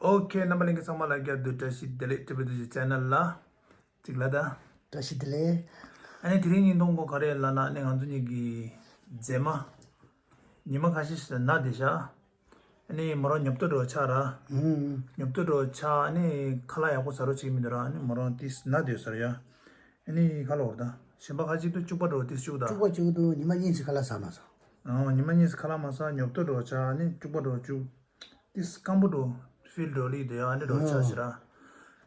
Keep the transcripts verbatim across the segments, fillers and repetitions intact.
ཨོ་ཁེ། རྣམ་པ་ལྷན་རྒྱས་ཚང་མ་ལ་བསྐྱར་དུ་བཀྲ་ཤིས་བདེ་ལེགས། ཊི་བི་ཌི་ཇེ་ཆེ་ནལ་ལ་གཅིག་ལ་ད། བཀྲ་ཤིས་བདེ་ལེགས། ཨ་ནི་དེ་རིང་ཉིན་ཐོང་གོ་ག་རེ་ལབ་ན། ཨ་ནི་ང་ཚོ་གཉིས་ཀྱི་མཛེས་མ། ཉི་མ་ཁ་ཤས་ཤིག་ན་བསྡད་ཤག་ཨ་ནི་མོ་རང་ཉོབ་ཏོ་འགྲོ་ཆགས་ར། ཨུམ། ཉོབ་ཏོ་འགྲོ་ཆགས། ཨ་ནི་ཁ་ལག་ཡག་པོ་ཟ་རོགས་བྱེད་ཀྱི་མི་འདུག་ར། ཨ་ནི་མོ་རང་ཏིས་ན་བསྡད་ཟེར་ཡ། ཨ་ནི་ཁ་ལོར་ད་གཞན་པ་ཁ་ཅིག་ཏུ་བཅུག་པ་འགྲོ་ཏིས་བཅུག་ད། བཅུག་པ་བཅུག་ཏུ་ཉི་མ་གཉིས་ཤིག་ཁ་ལག་ཟ་མ་ཟ། ཨོ། ཉི་མ་གཉིས་ཁ་ལག་མ་ཟ། ཉོབ་ཏོ་འགྲོ་ཆགས། ཨ་ནི་བཅུག་པ་འགྲོ་བཅུག་ཏིས་སྐམ་པོ་འགྲོ་ཕིལ་འགྲོ་ལི་དེ་ཨ་ནི་འགྲོ་ཆགས་ཤི་ར།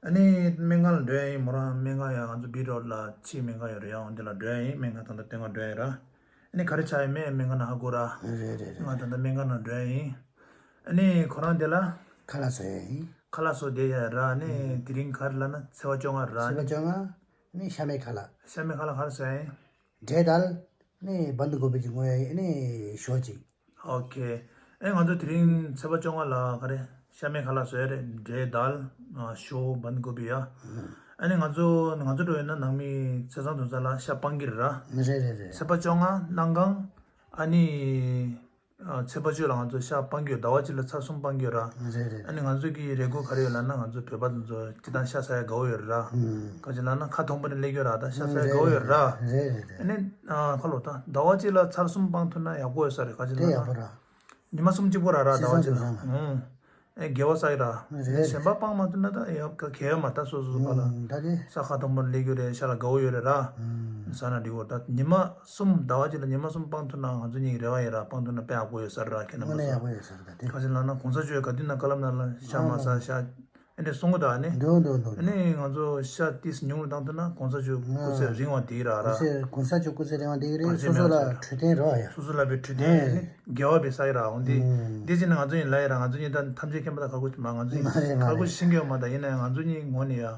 ཨ་ནི་སྨན་ཁང་ལ་འགྲོ་ཡ་ཡིན། མོ་རང་སྨན་ཁང་ཡ་ང་ཚོ་བི་རོ་ལ་ཕྱི་སྨན་ཁང་ཡོད་རེད་ཡ། འོན་དེ་ལ་འགྲོ་ཡ་ཡིན། སྨན་ཁང་ད་ལྟ་སྟོན་ག་འགྲོ་ཡ་ཡིན་ར། ཨ་ནི་ག་རེ་ཆགས་ཡིན་མེད་སྨན་ཁང་ནང་ཧ་གོ་ར། རེད་རེད་རེད། ང་ད་ལྟ་སྨན་ཁང་ནང་འགྲོ་ཡ་ཡིན། ཨ་ནི་ཁོ་རང་དེ་ལ་ཁ་ལག་ཟ་ཡ་ཡིན། ཁ་ལག་ཟ་བསྡད་ཡ་ར། ཨ་ནི་དེ་རིང་ག་རེ་ལབ་ན་ཚེས་པ་བཅོ་ལྔ་ར། ཚེས་པ་བཅོ་ལྔ། ཨ་ནི་ཤ་མེད་ཁ་ལག་ཤ་མེད་ཁ་ལག་ག་རེ་ཟ་ཡ་ཡིན། འབྲས་དང་། ཨ་ནི་བན་དུ་གོ་བི་གི་ངོ་ཡ་ཡིན། ཨ་ནི་ཞོ་གཅིག་ཨོ་ཁེ། ཨེ་ང་ཚོ་དེ་རིང་ཚེས་པ་བཅོ་ལྔ་ལ་ག་རེ་ཤ་མེད་ཁ་ལག་བཟོ་ཡ་རེད། འབྲས་དང་ཞོ་བན་དུ་གོ་བི་ཡ། ཨ་ནི་ང་ཚོ་ང་ཚོ་འགྲོ་ཡོད་ན་ནང་མི་ཚེས་བཟང་དུས་བཟང་ལ་ཤ་སྤང་གི་རེད་ར། རེད་རེད་རེད། ཚེས་པ་བཅོ་ལྔ་གནམ་གང་ཨ་ནི་ཚེས་པ་བཅུ་ལ་ང་ཚོ་ཤ་སྤང་གི་ཡོད། ཟླ་བ་གཅིག་ལ་ཚར་གསུམ་སྤང་གི་ཡོད་ར། རེད་རེད། ཨ་ནི་ང་ཚོ་གི་རེ་སྐུལ་ག་རེ་ཡོད་ལབ་ན། ང་ཚོ་བོད་པ་དེ་ཚོ་སྤྱིར་བཏང་ཤ་ཟ་ཡ་དགའ་བོ་ཡོད་ར། ག་ཅི་ལབ་ན་ཁ་ཐོང་པོ་ནས་སླེབས་ཡོད་ར། ད་ཤ་ཟ་ཡ་དགའ་བོ་ཡོད་ར། རེད་རེད་རེད། ཨ་ནི་ཁ་ལོ་ད་ཟླ་བ་གཅིག་ལ་ཚར་གསུམ་སྤང་ཐུབ་ན་ཡག་པོ་ཡོད་ས་རེད། ག་ཅི་ལབ་ན་ཡག་པོ་ར། ཉི་མ་གསུམ་གཅིག་པོ་ར་ར་ཟླ་བ་གཅིག་ལ། ཨེ་དགེ་བ་བསགས་ཡོད་ར། རེད། གཞན་པ་སྤང་མ་ཐུབ་ན་ད་ཡག་ག་གལ་ཡོད་མ་རེད། ད་སོ་སོ་སོ་པ་ལ་ད་དེ་ས་ཁ་ཐོང་པོ་ནས་སླེབས་ཡོད་རེད། ཤ་ལ་དགའ་བོ་ཡོད་རེད་ར། ཟ་ན་འགྲིག་གོ། ད་ཉི་མ་གསུམ་ཟླ་བ་གཅིག་ལ་ཉི་མ་གསུམ་སྤང་ཐུབ་ན་ང་ཚོ་གཉིས་ཀྱི་རེ་བ་ཡིན་ར། སྤང་ཐུབ་ན་དཔེ་ཡག་པོ་ཡོད་ས་རེད་ར། ཁྱེད་རྣམ་པ་ཚོ། དངོས་གནས་ཡག་པོ་ཡོད་ས་རེད་ད་དེ། ག་ཅི་ལབ་ན་གོང་ས་མཆོག་ག་དུས་ན་བཀའ་སློབ་ནང་ལ་ཤ་མ་ཟ། ཤ་ཨེ་འདྲས་གསུང་གི་འདུག་ཨ་ནི། འདུག་འདུག་འདུག་འདུག་ཨ་ནི་ང་ཚོ་ཤ་ཏིས་ཉུང་རུ་བཏང་ཐུབ་ན་གོང་ས་མཆོག་སྐུ་ཚེ་རིང་བ་དེ་ར་ར། སྐུ་ཚེ་གོང་ས་མཆོག་སྐུ་ཚེ་རིང་བ་དེ་རེད། སོ་སོ་ལ་འཕྲོད་བསྟེན་རོགས་ཡ། སོ་སོ་ལ་བའི་འཕྲོད་བསྟེན་ཨ་ནི་དགེ་བ་བའི་ས་ཡི་ར། འོན་ཏེ་འདི་ཅི་ན་ང་ཚོ་ཡིན་ལ་ཡི་ར། ང་ཚོ་ཡིན་ད་ཐམས་ཅད་མཁྱེན་པ་དང་ཁ་ཁུ་མ་ང་ཚོ་ཡིན་ཁ་ཁུ་ཤིང་གི་མ་ད་ཡིན་ན་ཡང་ང་ཚོ་གཉིས་ངོ་ནས་ཡ།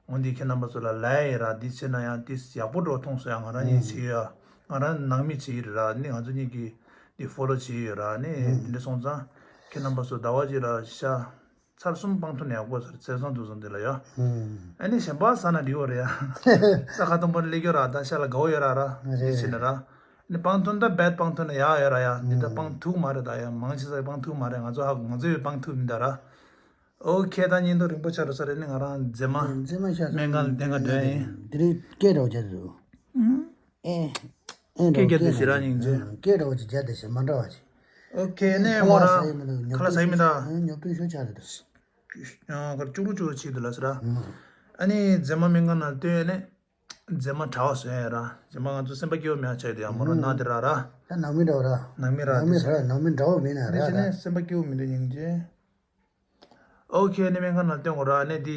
འོན་ཏེ་ཁྱེད་རྣམ་པ་ཚོ་ལ་ལ་ཡི་ར། འདི་ཆེ་ན་ཡང་ཏིས་ཡག་པོ་འགྲོ་མཐོང་སོ་ཡ། ང་རང་ཡིན་བྱེད་ཡ། ང་རང་ནང་མི་བྱེད་ཡི་ར། ནི་ང་ཚོ་གཉིས་ཀྱིས་འདི་ཕོ་ལོ་བྱེད་ཡི་ར། ནི་འདི་འདྲ་སོང་ཙང་ཁྱེད་རྣམ་པ་ཚོ་ཟླ་བ་གཅིག་ལ་ཤ་ཚར་གསུམ་སྤང་ཐུབ་ན་ཡག་པོ་ཟེར། ཚེས་བཟང་དུས་བཟང་འདི་ལ་ཡ། ཨ་ནི་གཞན་པ་ཟ་ན་འགྲིག་གོ་རེད་ཡ། ས་ཁ་ཐོང་པོ་ནས་སླེབས་ཡོད་ར། ད་ཤ་ལ་དགའ་བོ་ཡོད་ར་ར། རེད། འདི་བྱས་ན་ར། ནི་སྤང་ཐུབ་ན་ད་རྦད་སྤང་ཐུབ་ན་ཡག་ཡོད་ར་ཡ། འདི་ད་སྤང་ཐུབ་མ་རེད། ད་ཡ་མང་ཆེ་ས་སྤང་ཐུབ་མ་རེད། ང་ཚོ་ཧ་ང་ཚོ་ཡོད་སྤང་ཐུབ་མི་འདུག་ར། ཨོ་ཁེ། ད་ཉིན་ཐོ་རིང་པོ་ཆགས་འགྲོ་ས་རེད། ནི་ང་རང་མཛེས་མ་མཛེས་མ་ཤ་སྨན་ཁང་ལ་བསྟེན་ག་འགྲོ་ཡིན། དེ་རིང་སྐད་འདྲ་བོ་རྒྱག་འདུག་ཨེ། ཨེ་སྐད་རྒྱབ་དུས་ཟེར་ར་སྙིང་རྗེ། སྐད་འདྲ་བོ་ཅིག་རྒྱག་དེ་ཟེར་མ་འདྲ་བ་ཅིག་ཨོ་ཁེ། ནས་མོ་རང་ཁ་ལག་ཟ་ཡི་མི་འདུག་ཁ་ལག་ཟ་ཡི་མི་འདུག་ཨ་ཉོབ་ཏོ་ཤོར་ཆགས་རེད་འདུག་ཨ་གར་ཅུག་རུ་ཅུག་རུ་བྱེད་འདུག་ལ་ཟེར་ར། ཨ་ནི་མཛེས་མ་སྨན་ཁང་ནང་བསྟན་ནས། མཛེས་མ་གྲྭ་བ་བཟོས་ཡ་ར། མཛེས་མ་ང་ཚོ་སེམས་པ་སྐྱིད་པོ་མེད་ཆགས་འདུག་ཡ། མོ་རང་ན་དེ་ར་ར། ད་ནང་མི་འདྲ་བ་ར། ནང་མི་ར། ནང་མི་ར། ནང་མི་འདྲ་བོ་མིན་ན་ར། དེ་བྱས་ནས་སེམས་པ་སྐྱིད་པོ་མི་འདུག་སྙིང་རྗེ། ཨོ་ཁེ། ནི་སྨན་ཁང་ནང་སྟོན་དགོས་ར། ནི་དེ་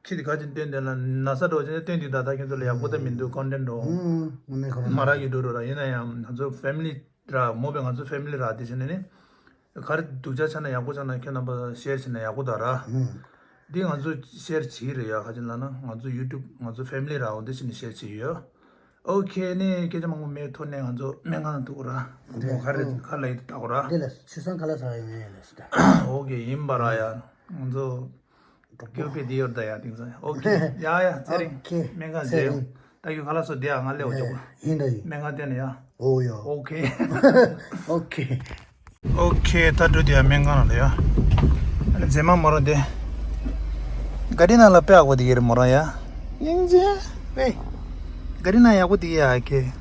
ཁྱི་དེ་ག་ཅིག་སྟོན་དེ་ལ་ན་ཚ་འགྲོ་ཅེ་ནི་སྟོན་དེ་ད་ད་ཁྱོད་ཚོ་ལ་ཡག་པོ་ད་མི་འདུག་ཀོན་ཊེན་འགྲོ། ཨུམ། དངོས་གནས་ཁོ་རང་མ་རག་གི་འགྲོ་རོ་ར། ཡིན་ན་ཡང་ང་ཚོ་ཕེ་མི་ལི་ར། མོ་བས་ང་ཚོ་ཕེ་མི་ལི་ར། དེ་བྱས་ནས་ནི་ག་རེ་སྡུག་ཅག་ཆགས་ན་ཡག་པོ་ཆགས་ན་ཁྱོད་རྣམ་པ་ཤེར་བྱས་ན་ཡག་པོ་ད་ར། ཨུམ། འདི་ང་ཚོ་ཤེར་བྱེད་ཀྱི་རེད་ཡ། ག་ཅི་ལབ་ན་ང་ཚོ་ཡུ་ཊུབ་ང་ཚོ་ཕེ་མི་ལི་ར། འོ་འདི་བྱས་ནས་ཤེར་བྱེད་ཀྱི་ཡོད། ཨོ་ཁེ། ནས་སྐད་ཆ་མང་པོ་མེད་ཐོག་ནས་ང་ཚོ་སྨན་ཁང་ནང་ཐུག་ར། རེད། མོ་ག་རེ་ཨོ། ག་ལ་ཡིད་དུ་བལྟ་གོ་ར། འདི་ལ་ཆུ་སྲང་ག་ལ་ཟ་ཡོང་ཡོད་ལ་སི་ད། ཨོ་ཁེ། ཡིན་པ་ར་ཡ། ང་ཚོ་སྐྱོ་པའི་འདི་ཡོད་ད་ཡ། དེང་སང་ཨོ་ཁེ། ཡ་ཡ། ཚེ་རིང་ཨོ་ཁེ། སྨན་ཁང་ཚེ་རིང་། ཟེར་ཡོང་། ད་ཁྱོད་ག་ལ་སོ་བསྡད་ཡ། ང་སླེབས་འོ་ཅོག་པ། ཡིན་ད་ཡིན། སྨན་ཁང་བསྟན་ནས་ཡ། ཨོ་ཡ། ཨོ་ཁེ། ཨོ་ཁེ། ཨོ་ཁེ། ད་འགྲོ་དེ་ཡ་སྨན་ཁང་ནང་ལ་ཡ། ཨ་ནི་མཛེས་མ་མོ་རང་དེ། ག་རི་ནང་ལ་དཔེ་ཡག་པོ་དེ་ཡེ་རེད་མོ་རང་ཡ། སྙིང་རྗེ། ཝེ། ག་རི་ནང་ཡག་པོ་དེ་ཡེ་ཨ་ཁེ།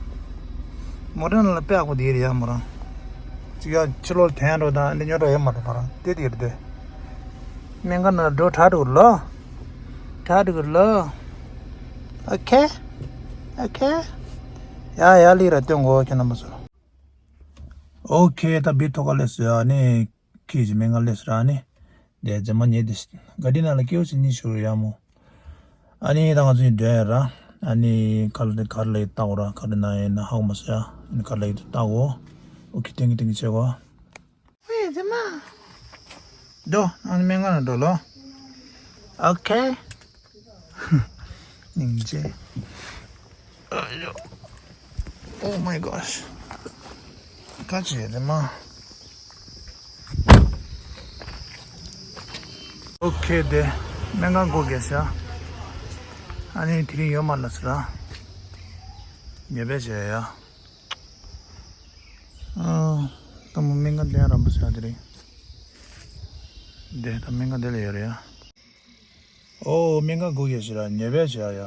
མོ་རང་ནང་ལ་དཔེ་ཡག་པོ་དེ་ཡེ་རེད་ཡ་མོ་རང་། ཅིག་ཡ་ཕྱི་ལོགས་ཐན་རོ་དང་ཨ་ནི་ཉོ་རོ་ཡ་མ་རེད་མོ་རང་དེ་དེ་ཡེ་རེད་དེ། སྨན་ཁང་ནང་འགྲོ་དྲག་འགྲོ་ལོ། དྲག་འགྲོ་ལོ། ཨོ་ཁེ། ཨོ་ཁེ། ཡ་ཡ་ལི་ར་སྟོན་གོ་ཁྱེད་རྣམ་པ་ཚོ། ཨོ་ཁེ། ད་བི་ཐོག་ཁ་ལས་སུ་ཡ་ནི་ཁྱི་ཞིག་སྨན་ཁང་ལས་སུ་ར་ནི། དེ་མཛེས་མ་ཉེ་དེ་ག་དེ་ནང་ལ་སྐྱེ་བོ་ཞིག་གཉིས་ཤོར་ཡ་མོ། ཨ་ནི་ད་ང་ཚོ་ཡི་འདྲ་ཡ་ར། ཨ་ནི་ག་ལ་ག་ལ་ཡི་ལྟ་གོ་ར། ག་རེ་ན་ཡིན་ན་ཧ་གོ་མ་སོ་ཡ། ཨ་ནི་ག་ལ་ཡི་ལྟ་གོ། ཨོ་ཁེ། ཏིང་གི་ཏིང་གི་བྱེད་གོ། ཝེ་མཛེས་མ། འགྲོ། ཨ་ནི་སྨན་ཁང་ནང་འགྲོ་ལོ། ཨོ་ཁེ། སྙིང་རྗེ། Oh my gosh. ཁ་ཆེ་རེད་མ། ཨོ་ཁེ། དེ་སྨན་ཁང་སྒོ་བརྒྱབ་ཤག་ཨ་ནི་དེ་རིང་ཡོད་མ་ལ་ཟེར་ར། ཉེ་བའི་བྱས་ཡ། ཨ། ད་མོ་སྨན་ཁང་བསྟན་རམ་པ་ཟེར་དེ་རིང་། འདི་ད་སྨན་ཁང་འདི་ལ་ཡོད་རེད་ཡ། ཨོ་སྨན་ཁང་སྒུག་ཡོད་ཤི་ར་ཉེ་བས་བྱས་ཡ།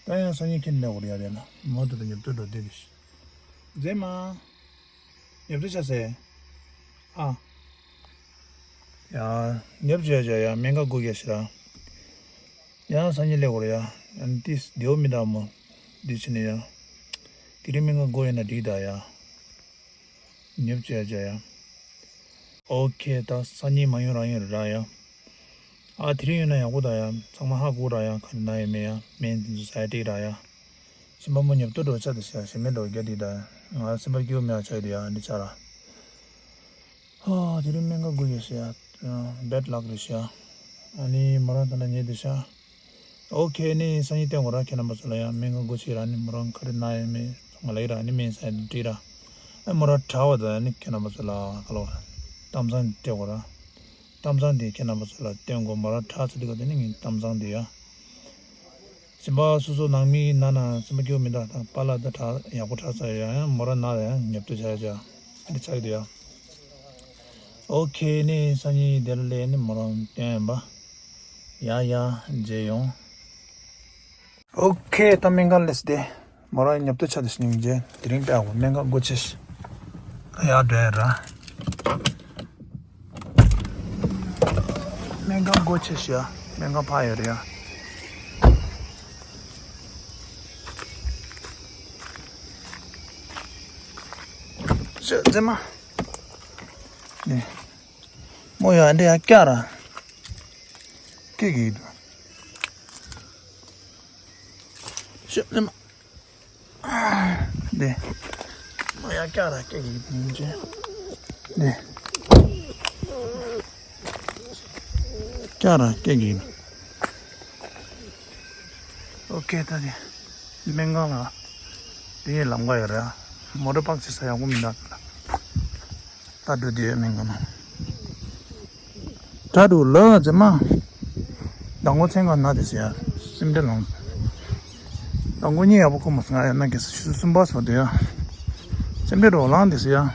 ད་ཡང་སང་ཉིན་ཁྱེད་གནས་འོར་ཡ་རེད་ལ་མོ་དུ་དུ་ཉབ་ཏུ་འགྲོ་བསྡད་རེད་ཤི། མཛེས་མ། ཉབ་ཏུ་ཆ་སེ། ཨ། ཡ། ཉབ་བྱས་བྱས་ཡ་སྨན་ཁང་སྒུག་ཡོད་ཤི་ར། ཡང་སང་ཉིན་སླེབས་འོར་ཡ། ཨན་ཏིས་དེའུ་མི་འདྲ་མོ། འདི་ཕྱི་ནས་ཡ། དེ་རིང་སྨན་ཁང་སྒུག་ཡོད་ན་འགྲིག་ད་ཡ། ཉོབ་བྱས་བྱས་ཡ། ཨོ་ཁེ་ད་སང་ཉིན་མ་ཡོང་རང་ཡོང་རེད་ར་ཡ། ཨ་དེ་རིང་ཡོང་ན་ཡག་པོ་ད་ཡ། ཚང་མ་ཧ་གོ་ར་ཡ། ག་རེ་ན་ཡོད་མེད་ཡ། སྨན་དེ་ཚོ་ཟ་ཡ་འགྲིག་ར་ཡ། གཞན་པ་མོ་ཉོབ་ཏོ་འགྲོ་ཆ་དེ་ཤ་ཞེ་མེད་འགྲོ་རྒྱ་འགྲིག་ད་ཡ། ང་སེམས་པ་སྐྱིད་པོ་མེད་ཡ་ཆ་ཡོད་ཡ་འདི་ཆ་ར། ཧ་དེ་རིང་སྨན་ཁང་སྒུག་ཡོད་ཤི་ཡ། བེད་ལག་རེད་ཤི་ཡ། ཨ་ནི་མོ་རང་ད་ལ་ཉེ་དེ་ཤ། ཨོ་ཁེ་ནི་སང་ཉིན་བསྟན་དགོས་ར། ཁྱེད་རྣམ་པ་ཚོ་ལ་ཡང་སྨན་ཁང་སྒོ་ཕྱེ་ར་ནི་མོ་རང་ག་རེ་ན་ཡོད་མེད་ཚང་མ་ལ་ཡི་ར་ནི་སྨན་ཟ་ཡ་འདི་ར། ཨ་མོ་རང་དྲ་བ་དང་ནི་ཁྱེད་རྣམ་པ་ཚོ་ལ་ག་ལོ་གཏམ་བཟང་སྤྲད་དགོས་ར། གཏམ་བཟང་འདི་ཁྱེད་རྣམ་པ་ཚོ་ལ་སྟོན་དགོས། མོ་རང་དྲ་ཚོ་འདི་ག་དེ་ནི་ངའི་གཏམ་བཟང་འདི་ཡ། སེམས་པ་སོ་སོ་ནང་མི་ན་ན་སེམས་པ་སྐྱོ་མི་འདྲ་དང་པཱ་ལགས་ད་དྲ་ཡག་པོ་དྲ་ཚ་ཡ་ཡང་མོ་རང་ན་ཡང་ཉབ་ཏུ་ཆ་ཡ་ཆ་འདི་ཆགས་འདི་ཡ། ཨོ་ཁེ་ནི་སང་ཉིན་དེ་ལ་ལས་ནི་མོ་རང་སྟོན་ཡིན་པ། ཡ་ཡ་མཇལ་ཡོང་། ཨོ་ཁེ་ད་སྨན་ཁང་སླེབས་ཏེ། མོ་རང་ཉབ་ཏུ་ཆ་དེ་སྙིང་རྗེ་དེ་རིང་པས་ཨ་སྨན་ཁང་སྒོ་ཕྱེ་ཤི། ད་ཡར་འགྲོ་ཡ་ར། སྨན་ཁང་སྒོ་ཕྱེ་ཤི་ཡ། སྨན་ཁང་ཕ་ཡོད་རེད་ཡ། ཤི་མཛེས་མ། ནི། མོ་ཡ་འདི་ཡ་སྐྱ་ར། སྐྱེ་གི་འདུག་ཤི་ནི་མ། འདི། མོ་ཡ་སྐྱ་ར་སྐྱེ་གི་འདུག་འདི། སྐྱ་ར་སྐྱེ་གི་འདུག་ཨོ་ཁེ་ད་དེ། སྨན་ཁང་ལ། དེ་ཡི་ལམ་ཁ་ཡོད་རེད། མོ་ཊ་པག་ཅིག་ས་ཡག་པོ་མི་འདུག་ད་འགྲོ་དུས་མིན་ག་ན། དྲ་འགྲོ་ལ་ཛེ་མ། དང་པོ་མཚན་ག་ན་དེ་ཟེར་ཡ། སེམས་ཁྲལ་ལངས། དང་པོ་གཉིད་ཡག་པོ་ཁུག་མ་སོང་ང་ཡ་ན་གེ་སུ་གསུམ་པ་སོ་དེ་ཡ། སེམས་ཁྲལ་རོ་ལངས་དེ་ཟེར་ཡ།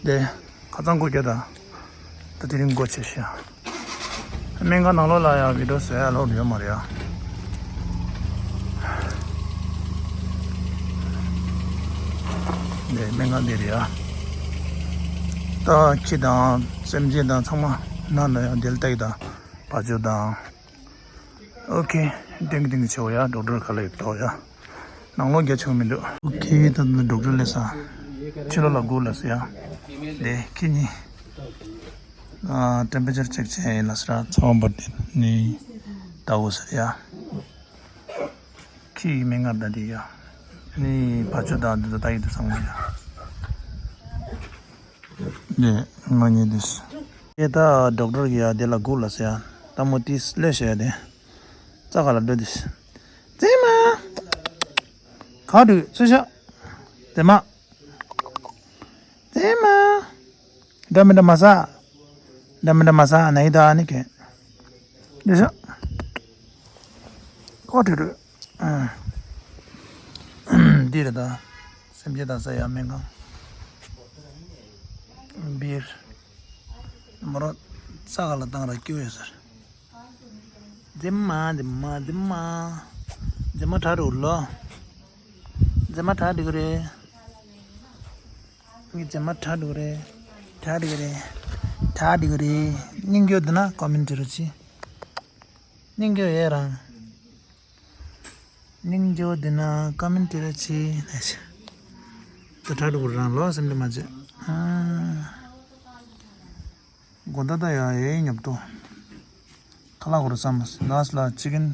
དེ། ཁ་ཚང་སྒོ་རྒྱག་ད། ད་དེ་རིང་སྒོ་ཕྱེ་ཤག་སྨན་ཁང་ནང་ལོགས་ལ་ཡང་བི་ཌིའོ་བཟོ་ཡ་ལོག་ཡོད་མ་རེད་ཡ། འདི་སྨན་ཁང་འདི་རེད་ཡ། ད་ཁྱི་དང་སེམས་ཅན་དང་ཚང་མ་ནང་ལ་ཡང་འདིར་བལྟ་ཡི་དང་བ་ཅོ་དང་། ཨོ་ཁེ། ཏིང་ཏིང་ཆེ་བ་ཡ། ཌོག་ཊར་ག་ལ་ཡོད་དོ་ཡ། ནང་ལོགས་རྒྱ་ཆེ་བ་མི་འདུག་ཨོ་ཁེ། ད་ནི་ཌོག་ཊར་སླེབས་ས། ཕྱི་ལོགས་ལ་སྒུག་ལ་ཟེར་ཡ། དེ་ཁྱེད་གཉིས། ཨ། ཊེམ་པེ་ཅར་ཅེག་བྱས་ཡིན་ལ་ཟེར་ཡ། ཚ་བ་འབར་ཏེ་ནི། ལྟ་བུ་ཟེར་ཡ། ཁྱི་ཡི་སྨན་ཁང་ད་དེ་ཡ། ནི་བ་ཅོ་དང་འདི་ཚོ་ལྟ་ཡི་འདུག་ཚང་མ་ཡ། ནས་མ་ཉེས་དུས། ཨེ་ད་ཌོག་ཊར་གྱིས་ཡ་དེ་ལ་སྒུག་ལ་ཟེར་ཡ། ད་མོ་ཏིས་སླེབས་ཤག་ཡ་དེ། རྩ་ག་ལ་འགྲོ་དུས། ཙེ་མ། ག་འགྲོ་ཚེ་ཤ། ཙེ་མ། ཙེ་མ། འདྲ་མི་འདྲ་མ་ཟ། འདྲ་མི་འདྲ་མ་ཟ་ན་ཡི་ད་ནི་ཀེ། འདི་ཤ། ཁོ་དྲི་རུ། འདི་རེད་ད། སེམས་ཅན་དང་ས་ཡ་སྨན་ཁང་། སྦིར། མོ་རང་རྩ་ག་ལ་བཏང་ར་སྐྱོ་ཡོད་ཟེར། ཛེ་མ་ཛེ་མ་ཛེ་མ། ཛེ་མ་དྲག་འགྲོ་ལོ། ཛེ་མ་དྲག་འགྲིག་རེད། ངས་ཛེ་མ་དྲག་འགྲིག་རེད། དྲག་འགྲིག་རེད། དྲག་འགྲིག་རེད། སྙིང་རྗེ་འདི་ན་ཀོ་མེན་ཊི་རུ་ཅི། སྙིང་རྗེ་ཡས་རང་། སྙིང་རྗེ་བོ་འདི་ན་ཀོ་མེན་ཊི་ར་ཆེ་ནས་ཆེ། ད་དྲག་འགྲོ་གི་རང་ལོ་སེམས་འདི་མ་བྱེད། དགོང་དག་ད་ཡ་ཡའི་ཉོབ་ཏོ། ཁ་ལག་གོ་རུ་བསམ་ལ་སི་ལ་ཅི་ཀན་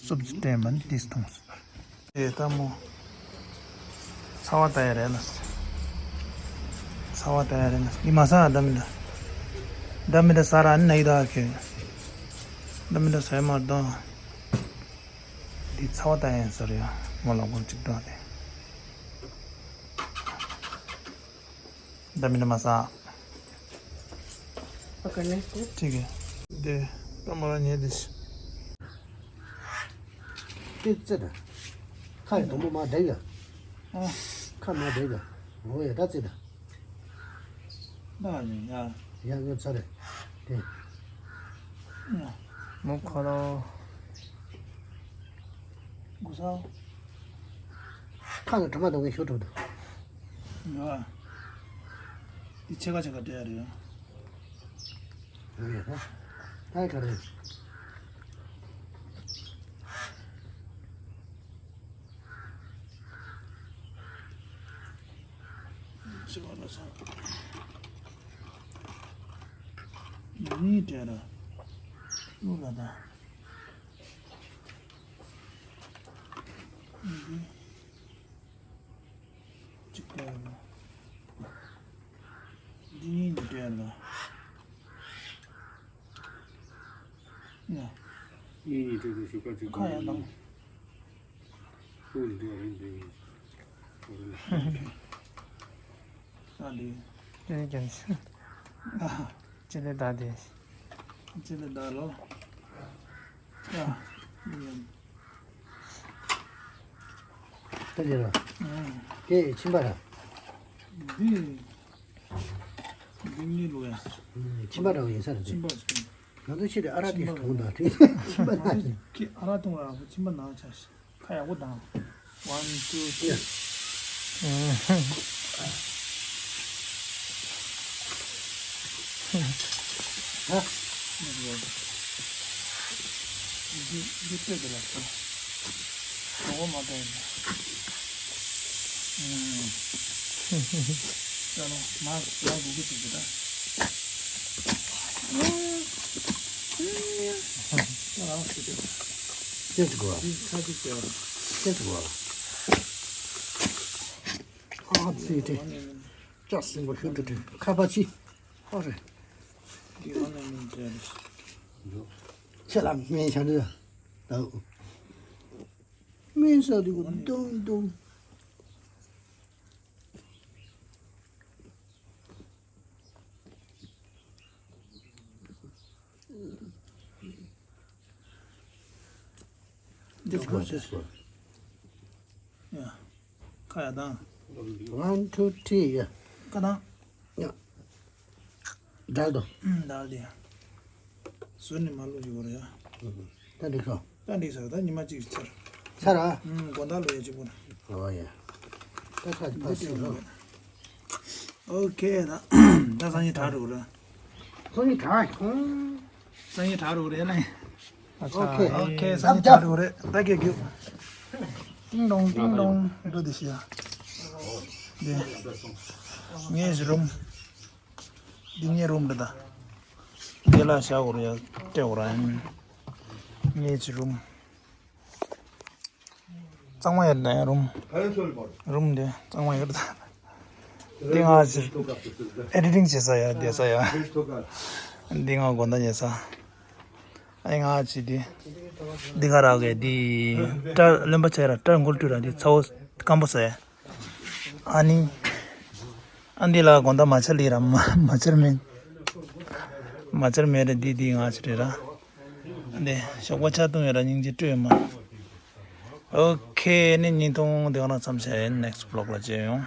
སུབ་ཅིག་སྤྲད་མ་ནི་ཏིས་ཐོངས། ཨེ་ལྟ་མོ། ཚ་བ་ལྟ་ཡ་རེད་ལ། ཚ་བ་ལྟ་ཡ་རེད་ལ། འདི་མ་ཟ་ཨ་ད་མི་འདྲ། ད་མི་འདྲ་ཟ་ར་ནི་ན་ཡི་ད་ཁེ། ད་མི་འདྲ་ཟ་ཡ་མ་ད། འདི་ཚ་བ་ལྟ་ཡིན་ཟེར་ཡ། མོ་ལ་སྒོར་གཅིག་སྟོན་ཏེ། འདྲ་མི་འདྲ་མ་ཟ། ཨོ་ཁེ་ནེ་སི་ཊི། ཐིག་གེ། འདི་ད་མོ་ལ་ཉེ་དེ་ཤི། ཏི་ཙི་ད། ཁ་ཡི་དུམ་བུ་མ་བསྡད་ཡ། ཨ། ཁ་མ་བསྡད་ཡ། འོ་ཡ་ད་ཙི་ད། ད་ཡ་ཡ། ཡ་ཡོད་ཚ་རེད། མུ་ཁ་ལོ། གུ་ས། ཁ་ནས་དྲི་མ་གཏོང་མཁན་ཤོག་གྲུབ་འདུག་ཡོད། འདི་ཕྱེད་ཀ་ཕྱེད་ཀ་སྤྲད་ཡ་རེད། ཡོད་ཡོད། ད་ག་རེད། ཕྱེད་ཀ་ལ་ས། ཡང་ནི་སྤྲད་ར། གླུ་ལ་ད། འདི་གཅིག་སྤྲད་ལ། འདི་གཉིས་ནི་སྤྲད་ལ། ཡ། གཉིས་གཉིས་སྤྲད་དུ་ཞུ་ཁ་གཅིག་ཁ་ཡང་དང་། ཁུག་འདི་རིང་འདི་ཡིན། ཨ་འདི། ཅི་ནས་ཀྱང་ཤི། ཨ། ཅི་ནས་ད་དེ། ཅི་ནས་ད་ལོ། ཡ། འདི་ཡིན། ད་འདི་ར། ཨང་། དེ་ཕྱིན་པ་ར། འདི། འདི་གཉིས་ལོ་ཡ། ཕྱིན་པ་ར་ཡིན་ས་རེད། ཕྱིན་པ་ཞིག་ང་ཚོ་ཆེད་དུ་ཨ་རག་དེ་ཐོང་དང་དེ་ཕྱིན་པ་ན་ཅི། ཁྱེད་ཨ་རག་འཐུང་ར་ཕྱིན་པ་ན་ཆ་ཤི། ཁ་ཡག་པོ་དང་། One, two, three. ཨ། འདི་འདི་སྤྲད་དེ་ལ་སོ། གྲོགས་པོ་མ་སྤྲད་ཡིན། ཨ། ད་ལོ་མ་མ་གུ་གུ་ཅིག་གི་ད། ད་ལོ་ཞུ་དེ། ཅེས་གོ། འདི་ཁ་ཅིག་སྤྲད་པ། ཅེས་གོ། ཨ་ཙི་ཏེ། ལྕགས་སྲིན་པོ་ཞུ་དེ་དེ་ཁ་པ་ཅི། ཨོ་རེད། འདི་ཨོ་ནེ་མེན་ཊི་རེད། ཁྱེད་ལ་སྨན་ཤ་འདི་ད། སྨན་ས་དེ་གོ་དུང་དུང་། འདི་ཁོ་ཤེས་སོ། ཡ། ཁ་ཡ་དང་། One, two, three, yeah. ཁ་དང་། ཡ། འདྲ་དོ། ཨུམ། འདྲ་དེ། ཟུར་ནས་མ་ལུས་ཡོད་རེད་ཡ། ད་འགྲིག་སོང་། ད་འགྲིག་ས་རེད། ད་ཉི་མ་གཅིག་ཚར། ཚར་ར། ཨུམ། དགོང་དག་ལོ་ཡ་གཅིག་པོ་རེད། ཨོ་ཡ། ད་ཁ་ཅིག་ཕར་འདི་སྲིད་རོགས། ཨོ་ཁེ། ད་ད་སང་ཉིན་དྲག་འགྲོ་གི་རེད། སང་ཉིན་དྲག་ཧུང་། སང་ཉིན་དྲག་འགྲོ་གི་རེད་ན། ཨ་ཆ། ཨོ་ཁེ། ཨོ་ཁེ། སང་ཉིན་དྲག་འགྲོ་གི་རེད། ད་ཁེ་རྒྱུགས། ཏིང་ཏོང་ཏིང་ཏོང་འགྲོ་དེ་ཤི་ཡ། འདི་ངའི་རུམ། འདི་ངའི་རུམ་རེད་ད། འདི་ལ་བཞག་དགོས་རེད་ཡ། སྤྲད་དགོས་ར་ཡིན། ངའི་རུམ། གཙང་མ་ཡོད་ད་ཡ་རུམ། རུམ་འདི་གཙང་མ་ཡོད་ད། འདི་ང་ཅི་ཨེ་ཌི་ཊིང་བྱེད་ས་ཡ་བསྡད་ས་ཡ། འདི་ང་དགོང་དག་ཉལ་ས། ཨ་ང་ཅི་འདི། འདི་ག་རག་གི་འདི། སྐྲ་རློན་པ་ཆགས་ར་སྐྲ་འགུལ་སྤྲོད་ར་འདི་ཚ་བོ་སྐམ་པོ་ཟེར། ཨ་ནི། ཨ་འདི་ལ་དགོང་དག་མ་ཆ་ལི་ར་མ་མ་ཆར་མེད། མ་ཆར་མེད་ར་འདི་འདི་ང་ཅི་རེད་ར། འདི་ཞོགས་པ་ཆ་བཏུང་ཡོད་ར་སྙིང་རྗེ་སྤྲོད་མ། ཨོ་ཁེ། ནི་ཉིན་ཐུང་འདི་ག་ན་མཚམས་བཞག་ཡིན། ནེག་སི་ཊི་བི་ལོག་ལ་མཇལ་ཡོང་།